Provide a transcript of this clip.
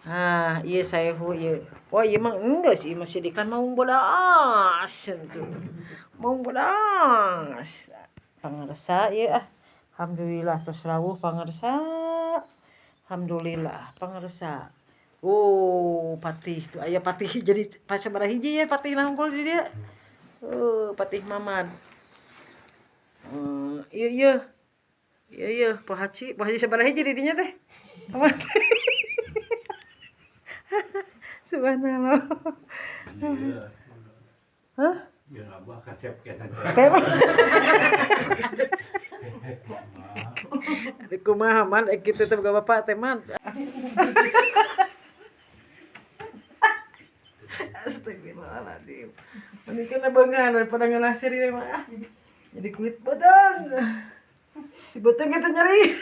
Ah, ieu saehu ieu. Oh, ieu mah enggeus ieu mah sidikan maung bodas tuh. Maung bodas. Pangarsa ieu ah. Alhamdulillah tos rawuh pangarsa. Alhamdulillah pangarsa. Oh, patih tuh aya patih jadi sabaraha hiji ya patihna hungkul di dieu. Patih Mamad. Ieu ieu. Ieu ieu pohaci, pohaci sabaraha hiji di dinya teh? Subhanallah. Hah? Aduh kumaha man kitu teh boga bapak teh man. Astagfirullahaladzim. Mending kana beungan daripada ngeunah seuri mah ah. Jadi kulit beuteung. Si beuteung kitu nyeri.